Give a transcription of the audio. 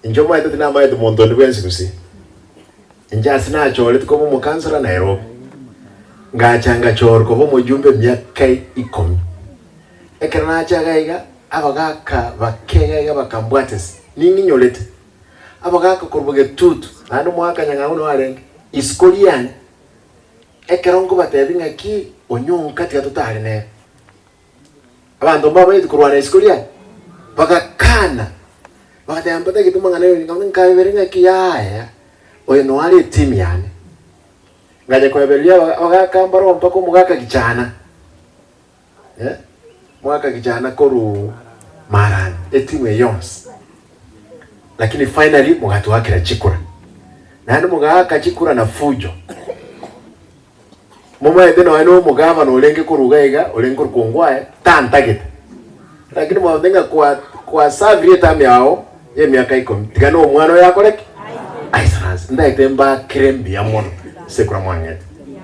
Inche omanyete tinamaete monto onde bwensi gusii. Inche ase nachoretwe koba omokansora Nairobi, ngacha ngachorwa koba omojumbe emiaka ikomi. Ekero nacha iga iga, abagaka bake iga iga bakambwatisia, ning'inyorete. Abagaka korwa Bogetutu, naende omogaka Nyang'au noo arenge, isiko riane, ekero nkobatebia ng'aki onyonka tiga totare nere. Abanto mbabanyete korwana isiko riane, bagakana, bagateba mbatagete amang'ana ayio, nkaboria nkabeberia ng'aki yaya, oyo noo are etimu yane. Ngacha koebereria aba abagaka mbaroo mpaka omogaka Gichana, eh, omogaka Gichana korwa Marani, etimu eye yonsi. Lakini finally mogatwakera chikura, naende mogaaka chikura na fujo. Momaete nonya na omogavana orenge korwa iga iga, orenge korwa Kongwae, tantagete. Lakini mwabote ng'a kwa kwasavire eterm yao ya emiaka ikomi, tiga na omwana oyo akore ki? Aisaranse. Ntagete mbakere mbuya mono ase ekura mwang'ete.